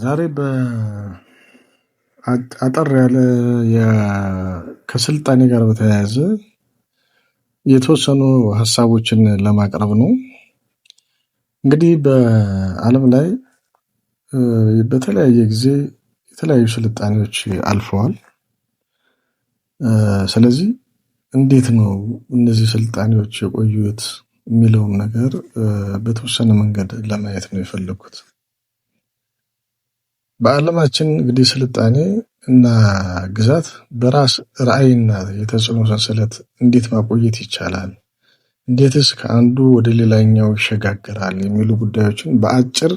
ዛሬ አጠር ያለ ከስልጣኔ ጋር በተያያዘ የተወሰኑ ሀሳቦችን ለማቅረብ ነው። እንግዲህ በዓለም ላይ በተለያየ ጊዜ የተለያዩ ስልጣኔዎች አልፈዋል። ስለዚህ እንዴት ነው እነዚህ ስልጣኔዎች የቆዩት የሚለውን ነገር በተወሰነ መንገድ ለማየት ነው የፈለኩት። በዓለማችን እንግዲህ ስልጣኔ እና ግዛት በራስ ራዕይና የተጽዕኖ ሰንሰለት እንዴት ማቆየት ይቻላል? እንዴትስ ከአንዱ ወደ ሌላኛው ይሸጋገራል? የሚሉ ጉዳዮችን በአጭር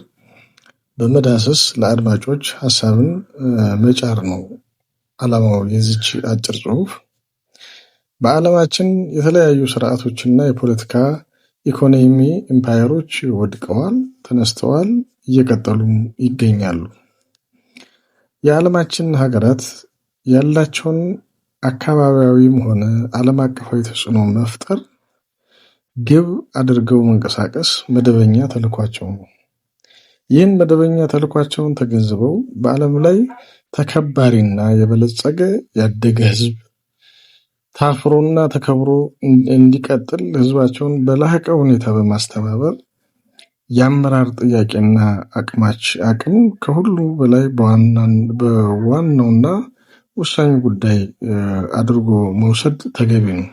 በመዳሰስ ለአድማጮች ሀሳብን መጫር ነው ዓላማው የዚች አጭር ጽሁፍ። በዓለማችን የተለያዩ ስርዓቶችና የፖለቲካ ኢኮኖሚ ኢምፓየሮች ወድቀዋል፣ ተነስተዋል፣ እየቀጠሉም ይገኛሉ። የዓለማችን ሀገራት ያላቸውን አካባቢያዊም ሆነ ዓለም አቀፋዊ ተጽዕኖ መፍጠር ግብ አድርገው መንቀሳቀስ መደበኛ ተልዕኳቸው ነው። ይህን መደበኛ ተልዕኳቸውን ተገንዝበው በዓለም ላይ ተከባሪና የበለጸገ ያደገ ህዝብ ታፍሮና ተከብሮ እንዲቀጥል ህዝባቸውን በላቀ ሁኔታ በማስተባበር የአመራር ጥያቄና አቅም ከሁሉ በላይ በዋናውና ወሳኝ ጉዳይ አድርጎ መውሰድ ተገቢ ነው።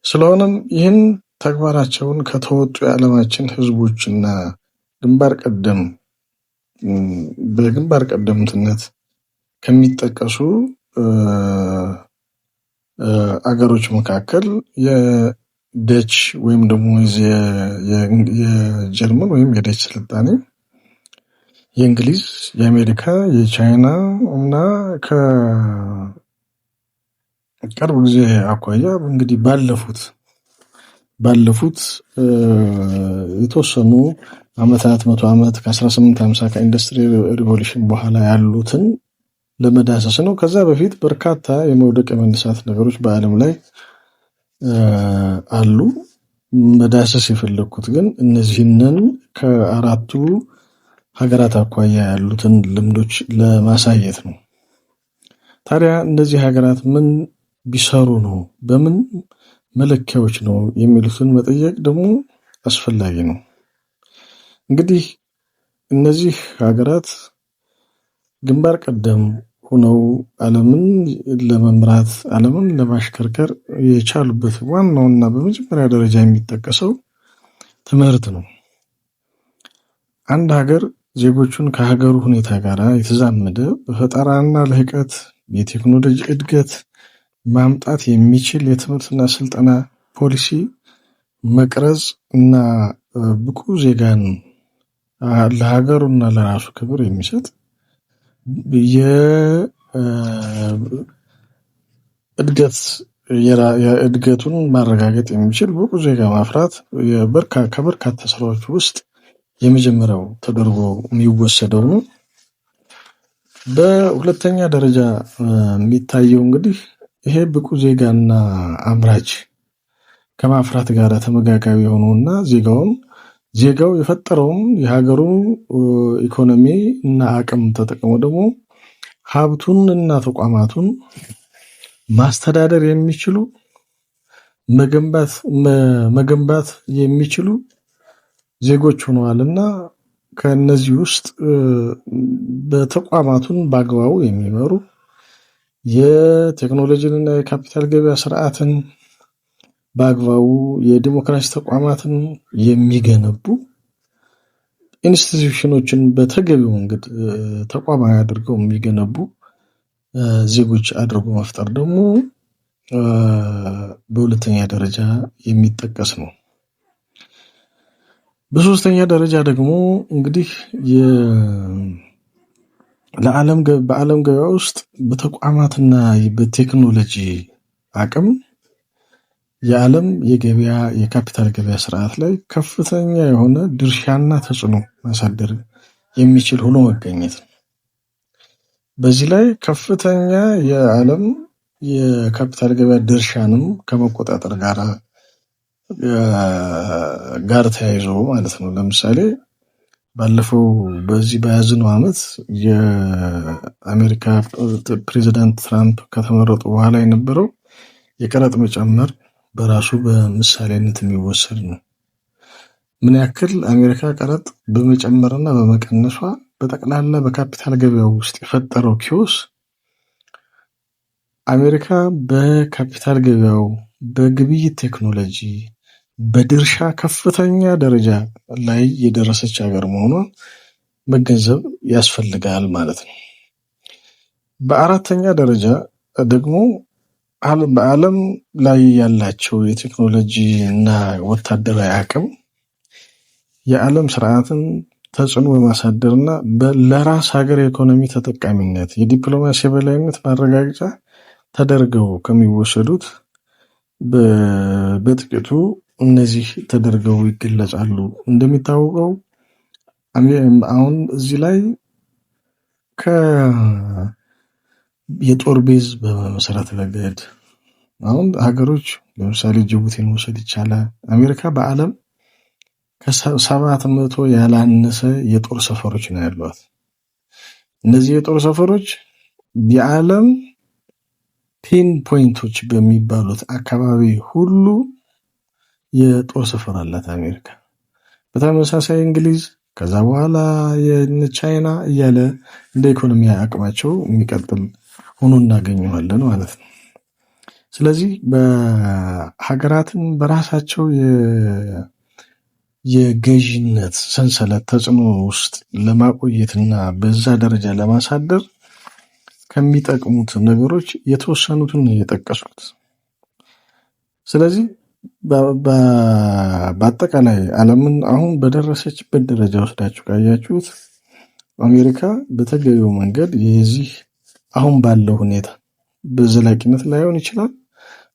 ስለሆነም ይህን ተግባራቸውን ከተወጡ የዓለማችን ህዝቦችና ግንባር ቀደም በግንባር ቀደምትነት ከሚጠቀሱ አገሮች መካከል የደች ወይም ደግሞ የጀርመን ወይም የደች ስልጣኔ፣ የእንግሊዝ፣ የአሜሪካ፣ የቻይና እና ከቅርብ ጊዜ አኳያ እንግዲህ ባለፉት የተወሰኑ አመታት 100 ዓመት ከ1850 ከ industry revolution በኋላ ያሉትን ለመዳሰስ ነው። ከዛ በፊት በርካታ የመውደቅ የመነሳት ነገሮች በዓለም ላይ አሉ። መዳሰስ የፈለኩት ግን እነዚህንን ከአራቱ ሀገራት አኳያ ያሉትን ልምዶች ለማሳየት ነው። ታዲያ እነዚህ ሀገራት ምን ቢሰሩ ነው፣ በምን መለኪያዎች ነው የሚሉትን መጠየቅ ደግሞ አስፈላጊ ነው። እንግዲህ እነዚህ ሀገራት ግንባር ቀደም ሆነው ዓለምን ለመምራት ዓለምን ለማሽከርከር የቻሉበት ዋናውና በመጀመሪያ ደረጃ የሚጠቀሰው ትምህርት ነው። አንድ ሀገር ዜጎቹን ከሀገሩ ሁኔታ ጋር የተዛመደ በፈጠራና ልህቀት የቴክኖሎጂ እድገት ማምጣት የሚችል የትምህርትና ስልጠና ፖሊሲ መቅረጽ እና ብቁ ዜጋን ለሀገሩና ለራሱ ክብር የሚሰጥ የእድገት የእድገቱን ማረጋገጥ የሚችል ብቁ ዜጋ ማፍራት ከበርካታ ስራዎች ውስጥ የመጀመሪያው ተደርጎ የሚወሰደው ነው። በሁለተኛ ደረጃ የሚታየው እንግዲህ ይሄ ብቁ ዜጋና አምራች ከማፍራት ጋር ተመጋጋቢ የሆነውና ዜጋው የፈጠረውን የሀገሩ ኢኮኖሚ እና አቅም ተጠቅሞ ደግሞ ሀብቱን እና ተቋማቱን ማስተዳደር የሚችሉ መገንባት የሚችሉ ዜጎች ሆነዋልና ከነዚህ ውስጥ በተቋማቱን በአግባቡ የሚመሩ የቴክኖሎጂን እና የካፒታል ገበያ ስርዓትን በአግባቡ የዲሞክራሲ ተቋማትን የሚገነቡ institution ኦችን በተገቢው መንገድ ተቋማዊ አድርገው የሚገነቡ ዜጎች አድርጎ መፍጠር ደግሞ በሁለተኛ ደረጃ የሚጠቀስ ነው። በሶስተኛ ደረጃ ደግሞ እንግዲህ በዓለም ገበያ ውስጥ በተቋማትና በቴክኖሎጂ አቅም የዓለም የገበያ የካፒታል ገበያ ስርዓት ላይ ከፍተኛ የሆነ ድርሻና ተጽዕኖ ማሳደር የሚችል ሆኖ መገኘት ነው። በዚህ ላይ ከፍተኛ የዓለም የካፒታል ገበያ ድርሻንም ከመቆጣጠር ጋር ተያይዞ ማለት ነው። ለምሳሌ ባለፈው በዚህ በያዝነው ዓመት የአሜሪካ ፕሬዚዳንት ትራምፕ ከተመረጡ በኋላ የነበረው የቀረጥ መጨመር በራሱ በምሳሌነት የሚወሰድ ነው። ምን ያክል አሜሪካ ቀረጥ በመጨመርና በመቀነሷ በጠቅላላ በካፒታል ገበያው ውስጥ የፈጠረው chaos፣ አሜሪካ በካፒታል ገበያው፣ በግብይት ቴክኖሎጂ፣ በድርሻ ከፍተኛ ደረጃ ላይ የደረሰች ሀገር መሆኗን መገንዘብ ያስፈልጋል ማለት ነው። በአራተኛ ደረጃ ደግሞ በዓለም ላይ ያላቸው የቴክኖሎጂ እና ወታደራዊ አቅም የዓለም ስርዓትን ተጽዕኖ በማሳደር እና ለራስ ሀገር የኢኮኖሚ ተጠቃሚነት የዲፕሎማሲ የበላይነት ማረጋገጫ ተደርገው ከሚወሰዱት በጥቂቱ እነዚህ ተደርገው ይገለጻሉ። እንደሚታወቀው አሁን እዚህ ላይ የጦር base በመመሰረት ረገድ አሁን ሀገሮች ለምሳሌ ጅቡቲን መውሰድ ይቻላል። አሜሪካ በዓለም ከ700 ያላነሰ የጦር ሰፈሮች ነው ያሏት። እነዚህ የጦር ሰፈሮች የዓለም pain point ኦች በሚባሉት አካባቢ ሁሉ የጦር ሰፈር አላት አሜሪካ። በተመሳሳይ እንግሊዝ፣ ከዛ በኋላ የቻይና እያለ እንደ ኢኮኖሚ አቅማቸው የሚቀጥል ሆኖ እናገኘዋለን ማለት ነው። ስለዚህ በሀገራትን በራሳቸው የገዥነት ሰንሰለት ተጽዕኖ ውስጥ ለማቆየትና በዛ ደረጃ ለማሳደር ከሚጠቅሙት ነገሮች የተወሰኑትን ነው የጠቀስኩት። ስለዚህ በአጠቃላይ ዓለምን አሁን በደረሰችበት ደረጃ ወስዳችሁ ካያችሁት አሜሪካ በተገቢው መንገድ የዚህ አሁን ባለው ሁኔታ በዘላቂነት ላይሆን ይችላል።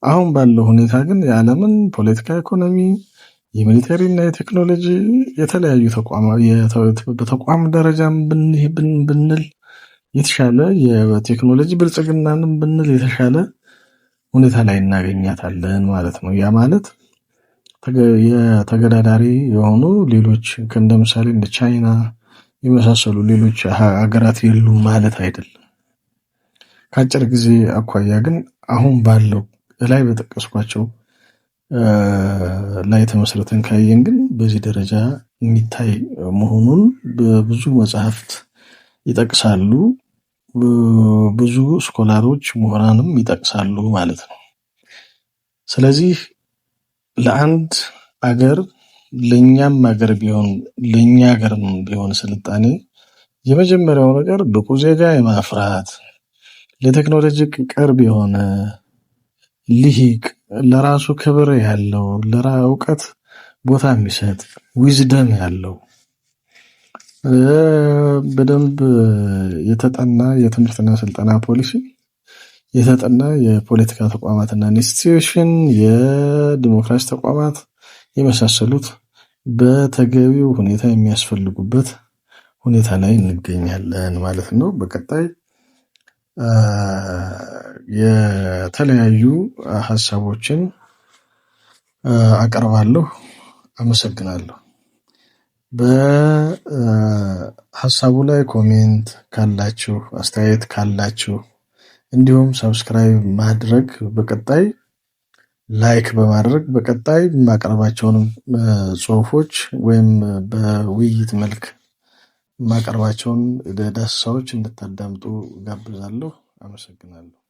አሁን ባለው ሁኔታ ግን የዓለምን ፖለቲካ፣ ኢኮኖሚ፣ የ military እና የቴክኖሎጂ የተለያዩ በተቋም ደረጃም ብንል የተሻለ የቴክኖሎጂ ብልጽግናንም ብንል የተሻለ ሁኔታ ላይ እናገኛታለን ማለት ነው። ያ ማለት የተገዳዳሪ የሆኑ ሌሎች እንደ ምሳሌ እንደ ቻይና የመሳሰሉ ሌሎች ሀገራት የሉም ማለት አይደለም። ከአጭር ጊዜ አኳያ ግን አሁን ባለው ላይ በጠቀስኳቸው ላይ ተመስርተን ካየን ግን በዚህ ደረጃ የሚታይ መሆኑን በብዙ መጽሐፍት ይጠቅሳሉ። ብዙ scholar ኦች፣ ምሁራንም ይጠቅሳሉ ማለት ነው። ስለዚህ ለአንድ አገር፣ ለእኛም ሀገር ቢሆን፣ ለእኛ ሀገርም ቢሆን ስልጣኔ የመጀመሪያው ነገር ብቁ ዜጋ የማፍራት፣ ለቴክኖሎጂ ቅርብ የሆነ ልሂቅ፣ ለራሱ ክብር ያለው፣ ለእውቀት ቦታ የሚሰጥ፣ wisdom ያለው፣ በደንብ የተጠና የትምህርትና ስልጠና ፖሊሲ፣ የተጠና የፖለቲካ ተቋማትና institution፣ የዲሞክራሲ ተቋማት የመሳሰሉት በተገቢው ሁኔታ የሚያስፈልጉበት ሁኔታ ላይ እንገኛለን ማለት ነው። በቀጣይ የተለያዩ ሀሳቦችን አቀርባለሁ። አመሰግናለሁ። በሀሳቡ ላይ comment ካላችሁ፣ አስተያየት ካላችሁ፣ እንዲሁም subscribe ማድረግ፣ በቀጣይ like በማድረግ በቀጣይ የማቀርባቸውንም ጽሁፎች ወይም በውይይት መልክ የማቀርባቸውን ዳሰሳዎች እንድታዳምጡ ጋብዛለሁ። አመሰግናለሁ።